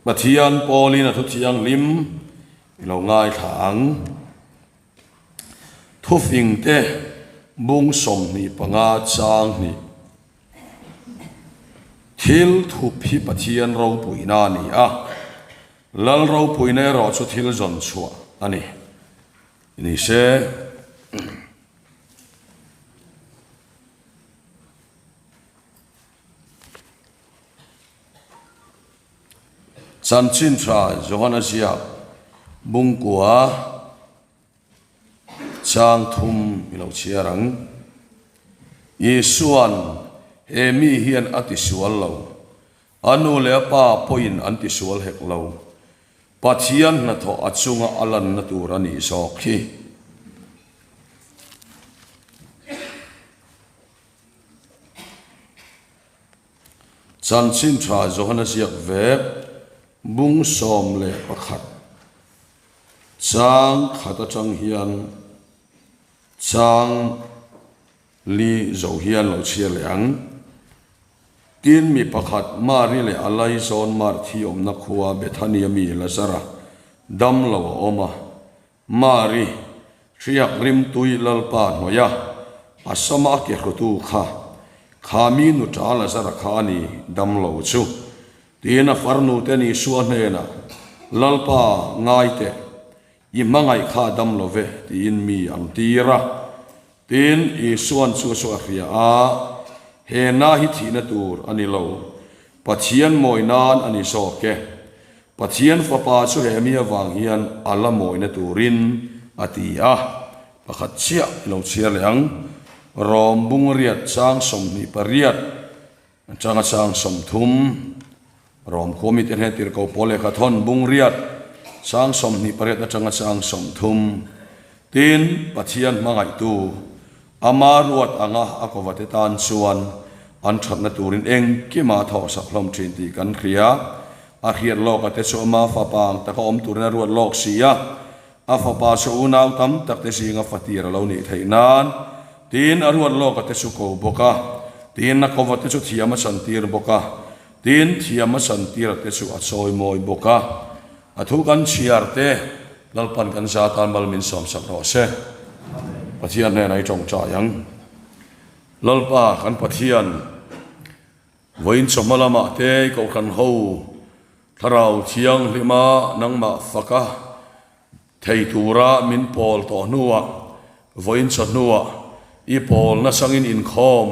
Pathian pawlin a thu thianghlim i lo ngaithla ang. Thufingte bung 25 chang hnih. Thil thup hi Pathian ropuina a ni a, Lal ropuina erawh chu thil zawn chhuah a ni. Ni se. Chanchin tha Johana ziak bungkua chang thum i lo chhiar ang. Isua'n he mi hian a tisual lo, a nu leh a pa pawhin an tisual hek lo. Pathian hnathawh a chunga a lanna tur a nih zawk hi. Chanchin tha Johana ziak vek bung 11 chang khat atang hian chang li zo hian lo chhiar leh ang. Tin, mi pakhat Mari leh a laizawn Marthi awmna khua Bethania mi Lazara dam lo a awm a. Mari, hriak rimtui Lalpa hnuaia a sama a ke hrutu kha, kha mi nu ṭa Lazara kha a ni dam lo chu, tiin a farnute Isua hnenah, Lalpa, ngai teh, i hmangaih kha a dam lo ve, tiin mi an tir a. Tin, Isua'n chu chu a hria a, He na hi thihna tur a ni lo, Pathian mawi nan a ni zawk e. Pathian Fapa chu he mi avang hian a la mawina turin a ti a. Pakhat chiah i lo chhiar leh ang. Rom bung riat chang 28 atanga chang 30. Rom khua mite hne tirhkoh pawl lehkha thawn bung riat chang 28 atanga chang 30. Tin, Pathian hmangaihtu Ama ruat anga a kovate tan chuan an thatna turin engkima thawhsak hlawm thin tih kan hria. A hriat lawka te chu ama fapa ang taka awm turin a ruat lawk si a, a fapa chu unau tam tak te zinga fatir a lo nih theih nan tiin a ruat lawka te chu ko bawk a, tin a kovate chu thiam a chantir bawk a, tin thiam a chantir te chu a chawimawi bawk a. A thu kan chhiar te Lalpan kan za tan mal min sawmsak rawh se. Pathian hnenah i tawngtai ang. Lalpa kan Pathian, vawiin chawhma lamah te i kohhran ho Thlarau Thianghlima nangmah faka thei tura min pawl tawh hnuah, vawiin chawhnuah i pawl nasangin inkhawm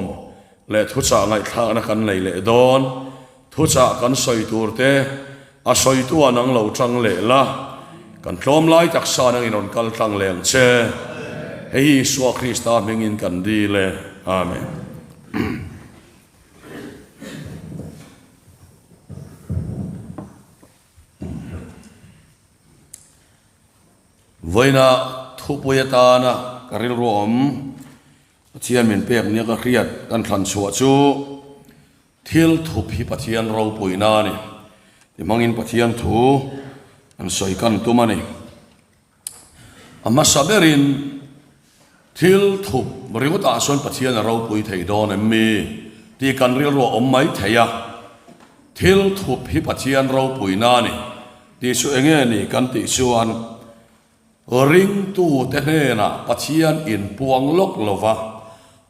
leh thuchah ngaihthlakna kan nei leh dawn. Thuchah kan sawi tur te a sawitu ah nang lo tang leh la, kan tlawm lai taksa nang in rawn kal tlang leh ang che. Hei hi Isua Krista hmingin kan dil e. Amen. Vawiina thupui atana ka rilru awm Pathian min pek nia ka hriat kan thlan chhuah chu, Thil thup hi Pathian ropuina a ni ti hmangin Pathian thu an sawi kan tum a ni. A hmasa berin thil thup ringawtah chuan Pathian a ropui thei dawn em mi tih kan rilru a awm mai thei a. Thil thup hi Pathian ropuina a ni tih chu enge ni kan tih chuan Ringtute hnenah Pathian inpuang lawk lova,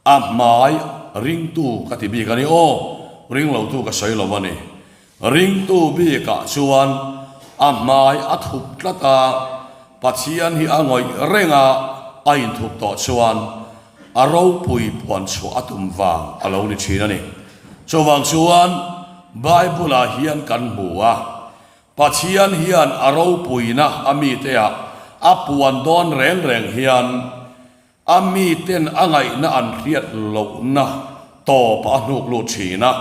a hmai ringtu ka ti bik a ni aw, ringlotu ka sawi lo a ni. Ringtu bikah chuan a hmai a thup tlat a, Pathian hi a ngawih reng a, a inthup tawh chuan a ropui puan chhuah a tum vang a lo ni thin a ni. Chuvang chuan Bible-ah hian kan hmu a, Pathian hian a ropuina a mite-ah a puan dawn reng reng hian a miten a ngaihna an hriat lohna tawpah a hnuk lut thin a,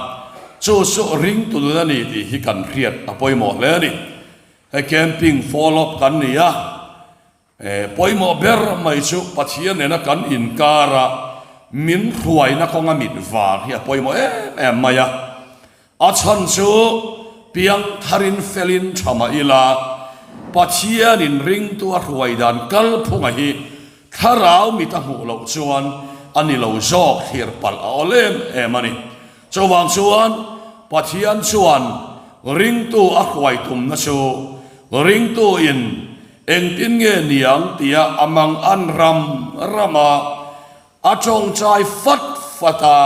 chu chu ringtu nun a ni tih hi kan hriat a pawimawh hle a ni. Hei camping follow up kan ni a, pawimawh ber mai chu Pathian nena kan inkara min hruaina kawnga mit var hi a pawimawh em em mai a. A chhan chu piang tharin felin tha mah ila, Pathianin ringtu a hruai dan kalphunga hi thlarau mit a hmuh loh chuan a ni lo zawk thlir palh a awl em em a ni. Chuvang chuan Pathian chuan. ringtu a hruai tumna chu ringtu in engtin nge niang tia a mang an ram rama a tawngtai fat fat a,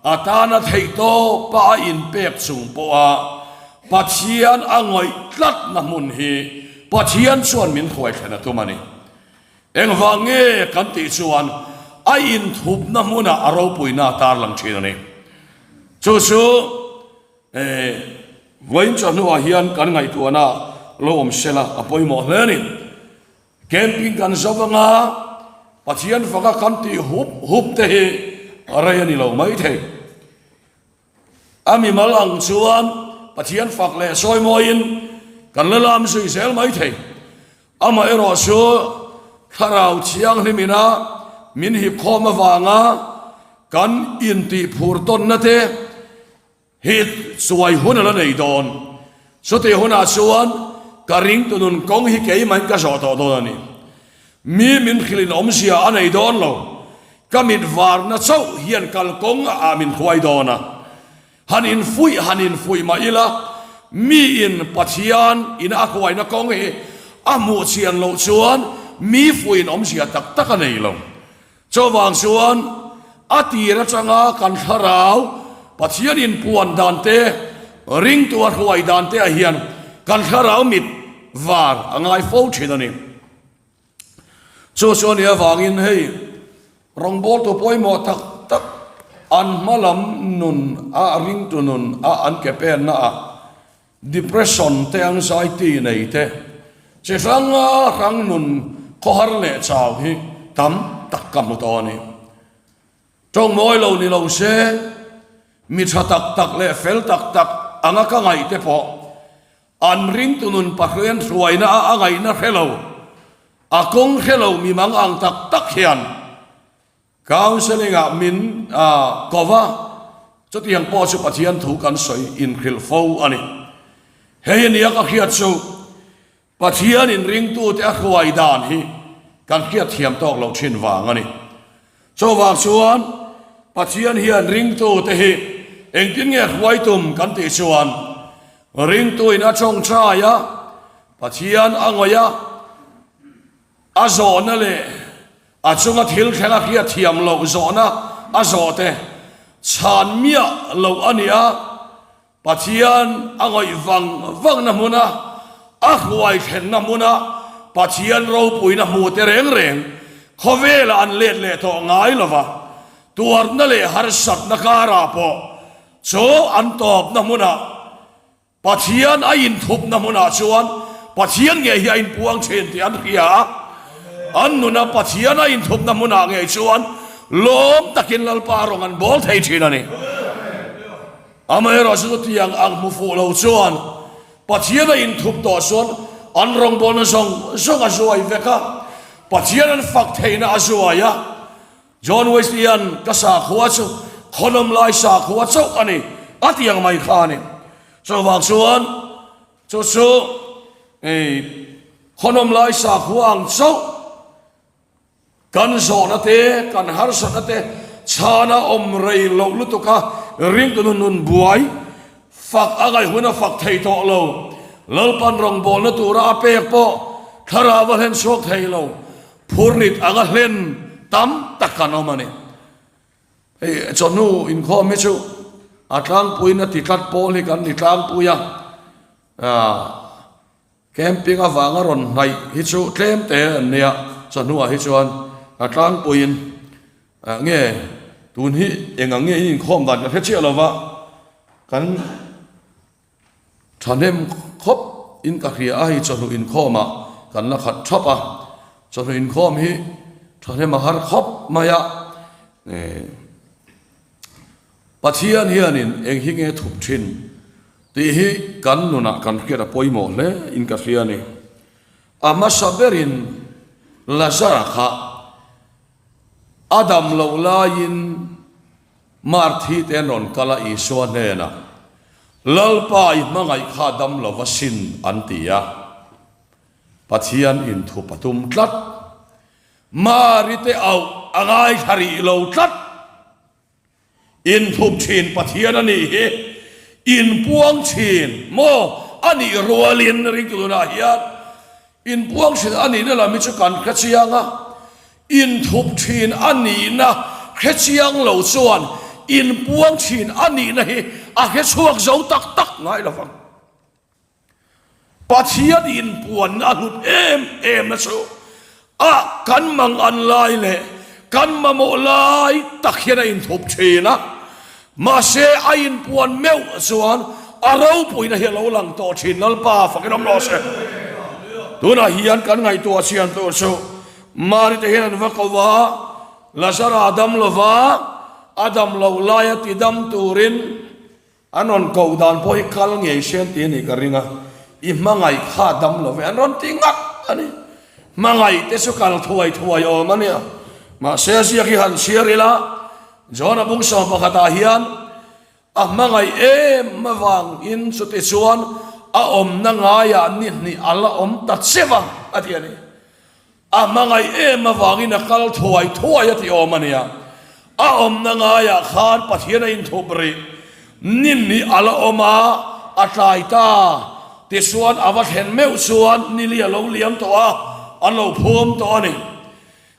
a tana theihtawpa a inpek chung pawha Pathian a ngawih tlatna hmun hi Pathian chuan min hruai thlen a tum a ni. Engvang nge kan tih chuan a inthupna hmunah a ropuina a tarlang thin a ni. Chu chu vawiin chawhnuah hian kan ngaihtuahna lo awm sela a pawimawh hle a ni. Camping kan zo anga Pathian faka kan tih hup hup te hi rei a ni lo maithei. A mimal ang chuan Pathian fak leh sawi mawiin kan la lam zui zel maithei. Amaherawh chu Thlarau Thianghlim ina min hip khawm avanga kan intih phur tawnna te hi chuai hun a la nei dawn. Chutih hunah chuan ka ringtu nun kawng hi keimahin ka zawh tawh dawn a ni. Mi min hrilhin awmzia a nei dawn lo. Ka mit varna chauh hian kalkawng ah min hruai dawn a. Han infuih han infuih mah ila, miin Pathian ina a hruaina kawng hi a hmuh chian loh chuan mi fuihin awmzia tak tak a nei lo. Chuvang chuan a tir atanga kan thlarau Pathian inpuan dan te, ringtu a hruai dan te ah hian kan thlarau mit var a ngai fo thin a ni. Chu chu a nih avangin hei rawngbawltu pawimawh tak tak an hma lam nun a ringtu nun a an ke penna ah depression te anxiety nei te chi hrang hrang nun khawhar leh chau hi tam tak ka hmu tawh a ni. Tawng mawi lo ni lo se mi tha tak tak leh fel tak tak anga ka ngaih te pawh An ringtu nun Pathian hruaina a a ngaihna hre lo, a kawng hre lo mi mang ang tak tak hian counselling ah min ko va, chutiang pawh chu Pathian thu kan sawi inhrilh fo a ni. Hei ania ka hriat chu Pathian in ringtute a hruai dan hi kan hriat thiam tawk loh thin vang a ni. Chuvang chuan Pathian hian ringtute hi engtin nge hruai tum kan tih chuan ringtuin a tawngtai a, Pathian a ngawih a, a zawhna leh a chunga thil thleng a hriat thiam loh zawhna a zawhte chhan miah loh a ni a, Pathian a ngawih vang vangna hmuna, a hruai thlenna hmuna Pathian ropuina hmu te reng reng khawvelah an let leh tawh ngai lo va, tuarna leh harsatna karah pawh chu an tawpna hmunah Pathian a inthupna hmunah chuan Pathian ngei hi a inpuang thin tih an hria a, an nuna Pathian a inthupna hmunah ngei chuan lawm takin Lalpa rawng an bawl thei thin a ni. Amaherawhchu chutiang ang hmu fuh lo chuan Pathian a inthup tawh chuan an rawngbawlna zawng zawng a zuai vek a, Pathian an fak theihna a zuai a. John Wesley-a'n ka sakhua chu khawnawm lai sakhua chauh a ni a ti ang mai kha a ni. Chuvang chuan chu chu khawnawm lai sakhua ang chauh Kan zawhna te, kan harsatna te chhana awm rei loh lutuk a, ringtu nun nun buai fak a ngaih hun a fak thei tawh lo. Lalpan rawngbawlna tura a pek pawh thlarau a hlen chhuak thei lo, phurrit anga hlen tam tak kan awm a ni. Hei chawhnu inkhawm hi chu a tlangpuiin a ti tlat pawl hi kan ni tlangpui a, Camping avanga rawn hnaih hi chu tlem te an nia, chawhnuah hi chuan a tlangpuiin nge tun hi eng ang nge in inkhawm dan ka hre chiah lova, kan thahnem khawp in ka hria a hei chawhnu inkhawmah kan la khat thap a, chawhnu inkhawm hi thahnem a har khawp mai a, Pathian hianin eng hi nge thup thin tih hi kan nunah kan hriat a pawimawh hle in ka hria a ni. A hmasa berin Lazara kha a dam loh laiin Marthi te an rawn kal a Isua hnenah, Lalpa i hmangaih kha a dam lo va sin an ti a. Pathian inthup a tum tlat. Mari te auh a ngaithla rih lo tlat. Inthup thin Pathian a nih hi. Inpuang thin maw a nih rualin ringtu tunah hian inpuang thin a nihna lam hi chu kan hre chiang a, inthup thin a nihna hre chiang lo chuan inpuang thin a nihna hi a hre chhuak zo tak tak ngai lo vang. Pathian inpuanna a hlut em em na chu a kan mang an lai leh kan mamawh lai tak hian a inthup thin a, mahse a inpuan meuh chuan a ropuina hi a lo lang tawh thin Lalpa fakin awm rawh se. Tunah hian kan ngaihtuah chian tur chu Mari te hian an va ko va, Lazara dam lova a dam loh laia tidam turin An rawn koh dan pawh hi kal ngei se an ti a nih ka ring a, i hmangaih kha a dam lo ve an rawn ti ngat a ni. Hmangaih te chu kal thuai thuai awm a nia. Mahse a ziak hi han chhiar ila, John-a bung sawm pakhatah hian a hmangaih em avangin chuti chuan a awmna ngaiah ni hnih a la awm ta cheu a, a ti a ni. A hmangaih em avangin a kal thuai thuai a tih awm a nia. A awmna ngaiah khan Pathian a inthup rih. Nin nih a la awm a, a tlai ta. Tichuan a va thlen meuh chuan nili a lo liam tawh a, an lo phum tawh a ni.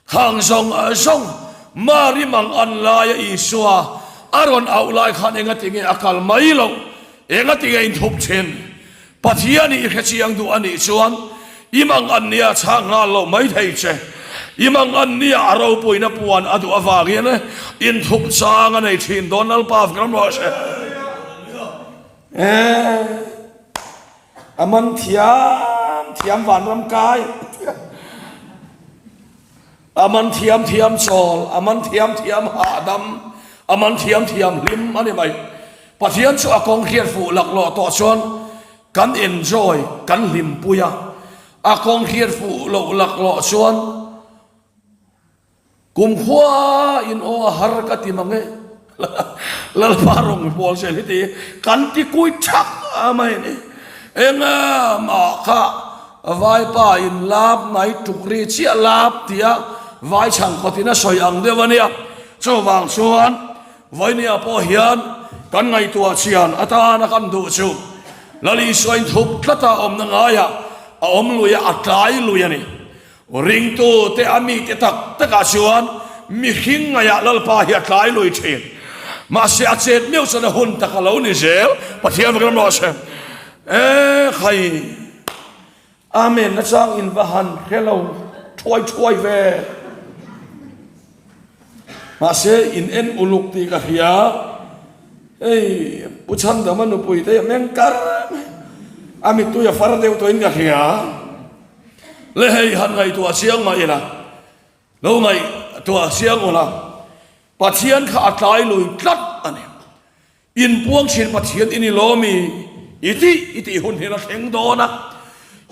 Khang zawng zawng Mari mang an laia Isua a rawn auh lai khan engatinge a kal mai loh? Engatinge inthup thin? Pathian i hrechiang duh a nih chuan i mang an nia chhang nghal lo mai thei che. I mang an nia a ropuina puan a duh avangin inthup chang a nei thin dawn Lalpa vek ram rawh se. A man thiam thiam vanram kai. A man thiam thiam chawl, a man thiam thiam hahdam, a man thiam thiam hlim a ni mai. Pathian chu a kawng hriat fuh laklawh tawh chuan kan enjoy, kan hlimpui a. A kawng hriat fuh loh laklawh chuan kumkhua in aw a har ka ti mang e. Lalpa rawng pawl zel hi ti kan ti kui thak mai a ni. Engmah kha Vaipa in lap nai tuk ri chiah lap tia vai chhang kawtin a sawi ang deuh a nia. Chuvang chuan Vainia pawh hian kan ngaihtuah chian atana kan duh chu Lal Isua in thup tlata awmna ngaiah a awm lui a, a tlai lui a ni. Ringtu te a mite tak takah chuan mihring ngaihah Lalpa hi a tlai lui thin. Mahse a chet meuh chuan a hun tak a lo ni zel. Pathian vek lam rawh se. E khai! Amen nachang in va han hre lo thuai thuai ve. Mahse in en uluk tih ka hria. Hei Pu Chhandama nupui te hi a meng kar mai. A mittui a far deuh tawhin ka hria. Le hei han ngaihtuah chiang mah ila, lo ngaihtuah chiang ula, Pathian kha a tlai lui tlat a ni. Inpuang thin Pathian i ni lawmi i tih i tih hun hian a thleng dawn a,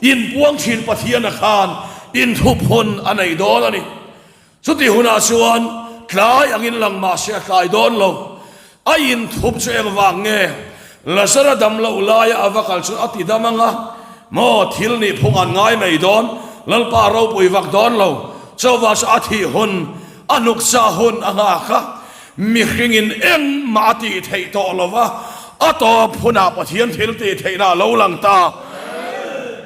inpuang thin Pathiana khan inthup hun a nei dawn a ni. Chuti hunah chuan tlai angin lang mah se a tlai dawn lo. A inthup chu engvang nge? Lazara dam loh laia a va kal chuan a ti dam ang a, maw thil nih phung an ngai mai dawn, Lalpa ropui vak dawn lo. Chauhvah chu a thih hun, a hnukchah hun a nghak a, mihringin engmah a tih theih tawh lo va, a tawp hunah Pathian thil tih theihna a lo lang ta.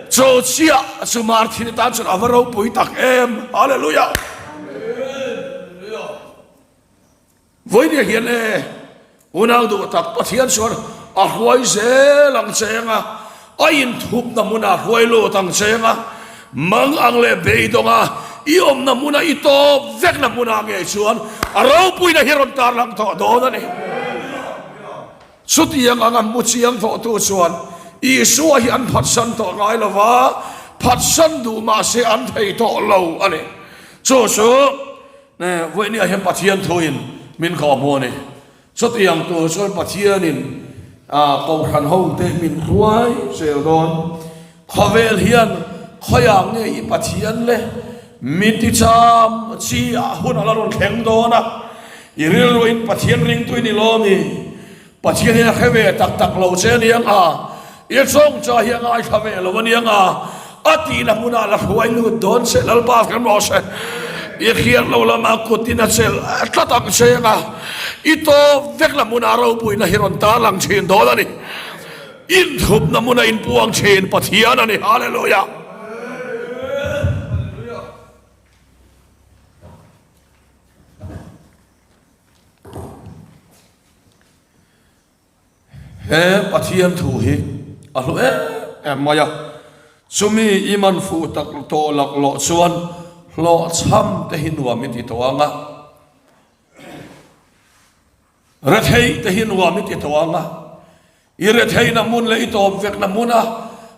Chu chiah chu Marthin tan chuan a va ropui tak em! Hallelujah! Vawinia hian e, unau duh tak Pathian chuan a hruai zel ang che eng a, a inthupna hmunah a hruai lut ang che eng a, mang ang leh beidawnga i awmna hmuna i tawp vekna hmunah ngei chuan a ropuina hi rawn tarlang tawh dawn a ni. Chutiang anga hmu chiang tawhtu chuan Isua hi an phatsan tawh ngai lo va, phatsan duh mah se an thei tawh lo a ni. Chu chu vawinia hian Pathian thuin min kawhhmu a ni. Chutiang tur chuan Pathianin Kohhran hote min hruai zel dawn. Khawvel hian khawiah nge i Pathian le min ticham chi ah hun a la rawn thleng dawn a, i rilruin Pathian ringtu i ni lo mi? Pathian hian a hre ve tak tak lo che aniang a, i tawngtai hi a ngaithla ve lo aniang a, a tihna hmunah la hruai lut dawn che Lalpa kan rawh se. I hriat lo lama kutin a chelh tlat ang che anga i tawp vek la hmunah ropuina hi rawn tarlang thin dawn a ni. Inthupna hmuna inpuang thin Pathian a ni. Hallelujah! He Pathian thu hi a hlu em em mai a, chumi i man fuh tak tawh laklawh chuan hlawhchham te hi nuam i ti tawh ang a, retheih te hi nuam i ti tawh ang a. I retheihna hmun leh i tawp vekna hmuna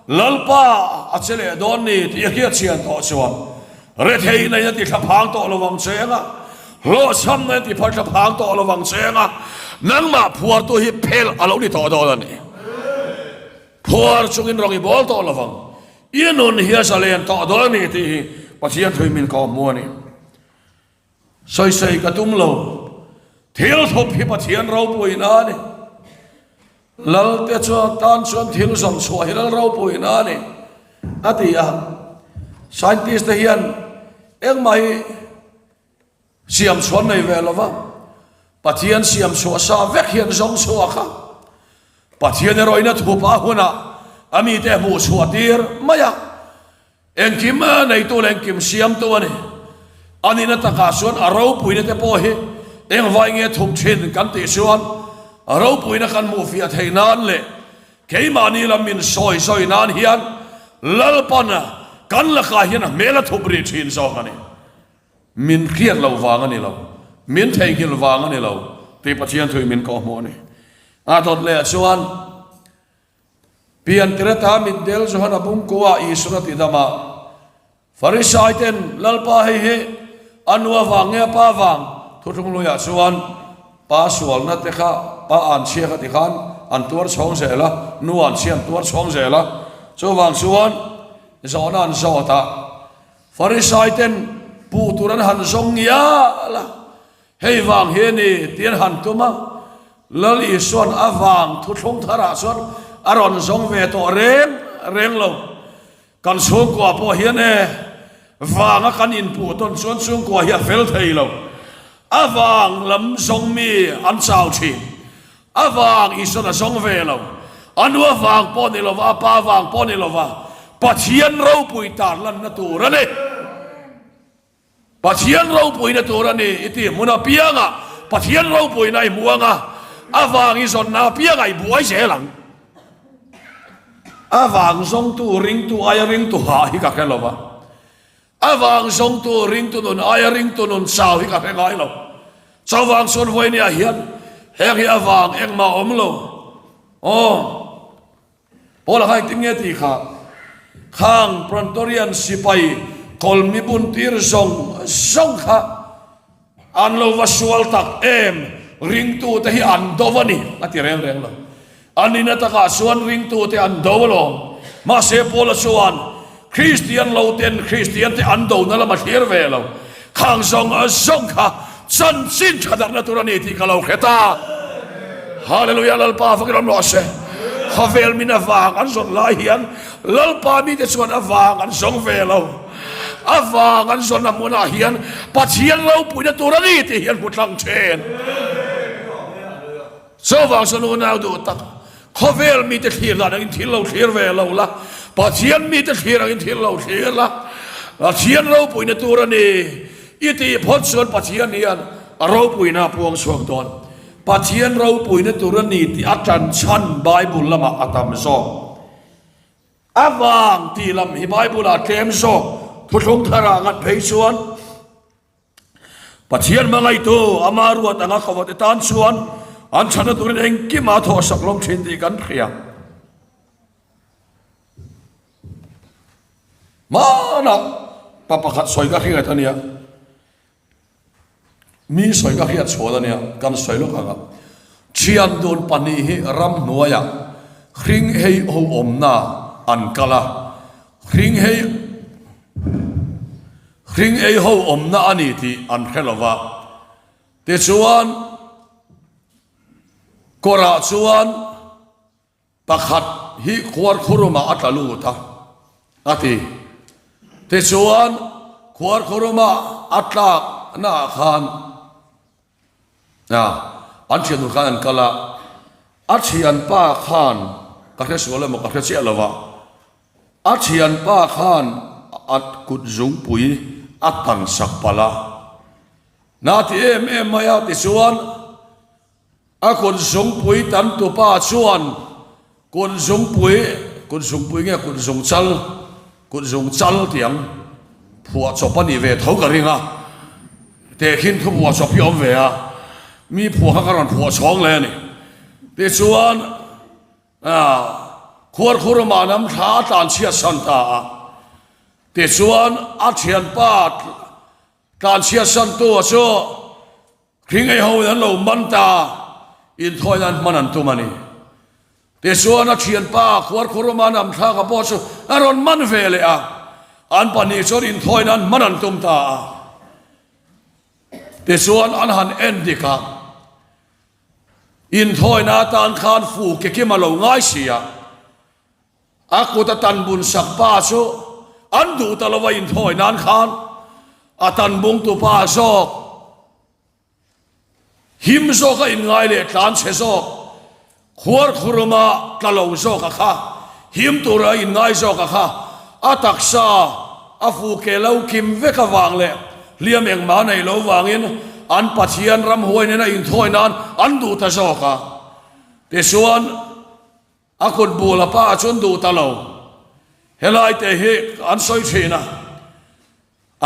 Lalpa a che leh dawn ni tih a hriatchhian tawh chuan retheihna in a ti thlaphang tawh lo vang che anga, hlawhchhamna in a ti phar thlaphang tawh lo vang che anga, nangmah phuartu hi phelh a lo ni tawh dawn a ni. Phuar chungin rawng i bawl tawh lo vang, i nun hi a zalen tawh dawn a ni tih hi Pathian thui min kawm hmu a ni. Sawisei ka tum lo. Thil thup hi Pathian ropuina a ni. Lalte chuan tan chuan thil zawm chhuah hi lal ropuina a ni, a ti a. Scientist te hian engmah hi siam chhuan nei ve lo va, Pathian siam chhuah sa vek hian zawng chhuak a. Pathian erawhin a thup a hunah a mite hmuh chhuah tir mai a. Engkim neitu leh engkim siamtu a ni. A nihna takah chuan a ropuina te pawh hi engvai nge thup thin kan tih chuan a ropuina kan hmuh fiah theih nan leh keimahni lam min sawi sawi nan hian Lalpan kan lakah hian a hmel a thup rih thin zawk a ni. Min hriat loh vang a ni lo, min theihnghilh vang a ni lo tih Pathian thuin min kawhhmuh a ni. A dawt leh chuan. Piantirata mitdel Johana bungkua Isuan a ti dam a, Farisai ten, Lalpa hei hi a nu avang nge a pa vang? Thuthlung luiah chuan pa sualna te kha pa an chhia kha ti khan an tuar chhawng zel a, nu an chhia an tuar chhawng zel a, chuvang chuan zawhna an zawt a, Farisai ten puh tur an han zawng ngial a. Hei vang hi a ni tih an han tum a, Lal Isua'n a vang thuthlung tharah chuan a rawn zawng ve tawh reng reng lo. Kan chhungkua pawh hian e vanga kan inpuh tawn chuan chhungkua hi a fel thei lo. A vang lam zawng mi an chau thin. A vang Isua'n a zawng ve lo. A nu a vang pawh ni lova, a pa vang pawh ni lova, Pathian ropui tarlanna tur a ni. Pathian ropuina tur a ni i tih hmun apiangah Pathian ropuina i hmu ang a, a vang i zawnna apiangah i buai zel ang. A vang zawngtu ringtu aia ringtu hah hi ka hre lo va, a vang zawngtu ringtu nun aia ringtu nun chau hi ka hre ngai lo. Chuvang chuan vawinia hian heng hi a vang engmah a awm lo. Aw. Paula kha engtin nge tih kha? Khang Prantorian sipai kawlmi buntir zawng zawng kha an lo va sual tak em, ringtute hi an do a ni a ti reng reng lo. A nihna takah chuan ringtute an do alawm. Mahse Paula chuan Kristian lo ten Kristian te an dona lam a thlir ve lo. Khang zawng zawng kha chanchin tha darhna tur a ni tih ka lo hre ta. Hallelujah Lalpa fakin awm rawh se. Khawvel min a vang an zawn lai hian Lalpa mite chuan a vang an zawng ve lo. A vang an zawnna hmunah hian Pathian ropuina tur a ni tih hi an hmu tlang thin. Chuvang chuan unau duh tak, khawvel mite thlir dan angin thil lo thlir ve lo la, Pathian mite thlir angin thil lo thlir la, Pathian ropuina tur a ni i tih phawt chuan Pathian hian a ropuina a puang chhuak dawn. Pathian ropuina tur a ni tih a tan chhan Bible lamah a tam zawk. A vang tih lam hi Bible-ah tlem zawk, thuthlung tharah ngat phei chuan, Pathian hmangaihtu ama ruat anga kawate tan chuan an chhanna turin engkima thawhsak lawm thin tih kan hria. Hmanah pa pakhat sawi ka hriat a nia, mi sawi ka hriat chhuan a nia, kan sawi lawk ang a. Thian dun pahnih hi ramhnuaiah hring hei ho awmna an kal a, hring hei Hring ei ho awmna a ni tih an hre lo va. Tichuan, kawrah chuan pakhat hi khuarkhurumah a tla lut a, a ti. Tichuan, khuarkhurumah. a tlak na ah khan an thian tur khan an kal a, a thianpa khan ka hre sual emaw ka hre chiah lo va, a thianpa khan a kut zungpui a tan sak palh a, na ti em em mai a tichuan A kut zungpui tam tupa chuan kut zungpui, kut zungpui nge kut zungchal, kut zungchal tih ang phuah chawp a nih ve tho ka ring a, tehkhin thu phuah chawp hi a awm ve a, mi phuah kha ka rawn phuah chhawng leh a ni. Tichuan khuarkhur mah nam thla a tlanchhiat san ta a, tichuan a thianpa tlanchhiat santu a chu, Hringei ho in an lo man ta, inthawi nan hman an tum a ni. Tichuan a thianpa Khuarkhuruma Namthlaka pawh chu a rawn man ve leh a, an pahnih chuan inthawi nan hman an tum ta a. Tichuan an han en dik a, inthawina atan khan fu ke kim a lo ngai si a, A kut a tan bun sak pa chu an duh ta lo a inthawi nan khan a tan bungtu pa zawk him zawk a inngai leh tlan chhe zawk khuar khuruma tla lo zawk a kha him tura a inngai zawk a kha a taksa a fu ke lo kim vek avang leh hliam engmah nei lo vangin an Pathian ramhuai nena inthawi nan an duh ta zawk a tichuan A kut bul a pa chuan duh ta lo. Helai te hi an sawi thin a,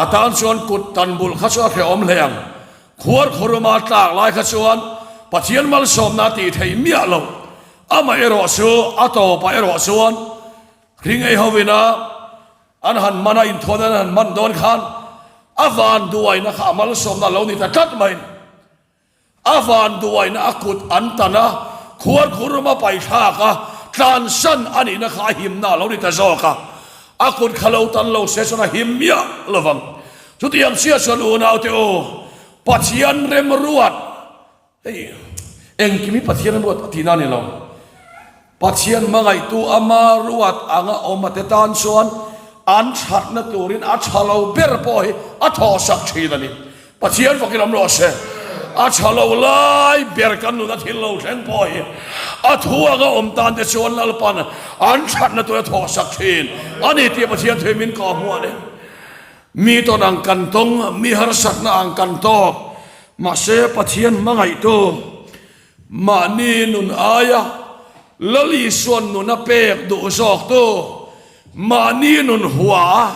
a tan chuan kut tan bul kha chu a hrehawm hle ang. Khuar khuruma tlak lai kha chuan Pathian malsawmna tih theih miah lo. Amah erawh chu a tawpah erawh chuan hringei hovin a an han man a, inthuan an han man dawn khan a vanduaina kha a malsawmna a lo ni ta tlat mai. A vanduaina a kut an tan a, khuarkhur rama paithlak a, tlansan a nihna kha a himna a lo ni ta zawk a, a kut kha lo tan lo se chuan a him miah lo vang. Chutiang chiah chuan unaute u, Pathian remruat, hei engkim hi Pathian remruat a tihna a ni lo, Pathian hmangaihtu ama ruat anga awm ate tan chuan an thatna turin a tha lo ber pawh hi a thawhsak thin a ni. Pathian fakin awm rawh se. A tha lo lai ber kan nuna thil lo thleng pawh hi a thu anga awm tan te chuan Lalpan an thatna tur a thawhsak thin a ni tih Pathian thu hi min kawh hmuh a ni. Mi tawn ang kan tawng, mi harsatna ang kan tawk, mahse Pathian hmangaihtu, Mahni nun aia Lal Isua'n nun a pek duh zawktu, mahni nun hua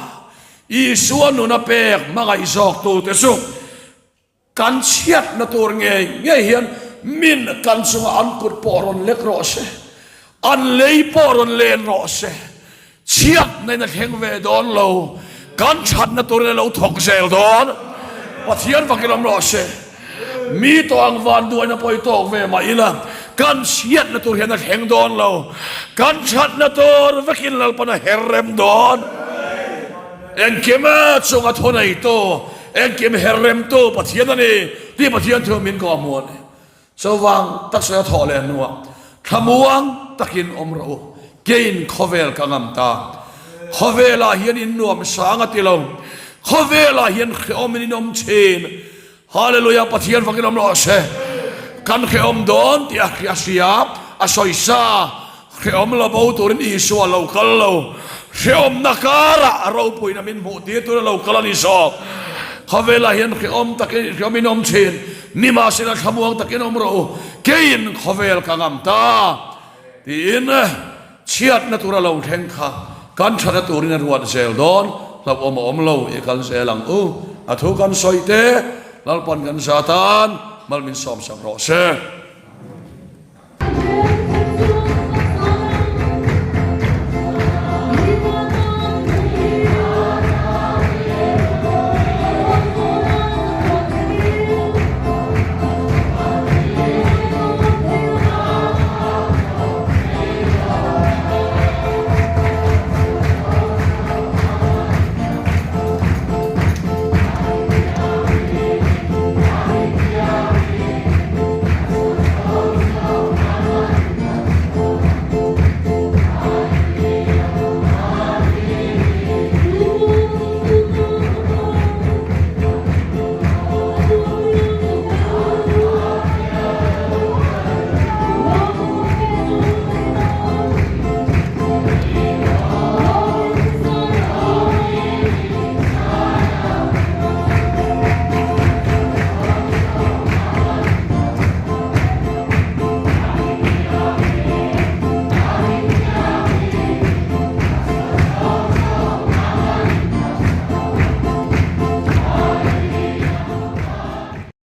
Isua nun a pek hmangaih zawktu te chu kan chhiatna tur ngei ngei hian min kan chungah an kut pawh rawn lek rawh se, an lei pawh rawn len rawh se, chhiatna in a thleng ve dawn lo, kan thatna turin a lo thawk zel dawn. Pathian fakin awm rawh se. Mi tawh ang van duaina pawi tawk ve mah ila, kan chhiatna tur hian a thleng dawn lo, kan thatna tur vekin Lalpan a her rem dawn. Engkim chunga thu neitu, engkim her remtu Pathian a ni tih Pathian thu min kawhhmuh a ni. Chuvang taksa thawh leh hnuah thlamuang takin awm rawh u, keiin khawvel ka ngam ta. Khawvelah hian in nuam sang a ti lo, khawvelah hian hrehawmin in awm thin. Hallelujah, Pathian fakin awm rawh se. Kan hrehawm dawn tih a hria, a sawisa. Hrehawm lo bo turin Isua lo kal lo. Hrehawmna karah a ropuina min hmuh tir tura lo kal a ni zawk. Khawvelah hian hrehawm takin hrehawm in awm thin. Nimahsela thlamuang takin awm rawh u. Keiin khawvel ka ngam ta tiin chhiatna tura lo thleng kha kan thatna turin a ruat zel dawn. Hlauhawm a awm lo i kal zel ang u. A thu kan sawi te Lalpan kan za tan mal min sawmsak rawh se.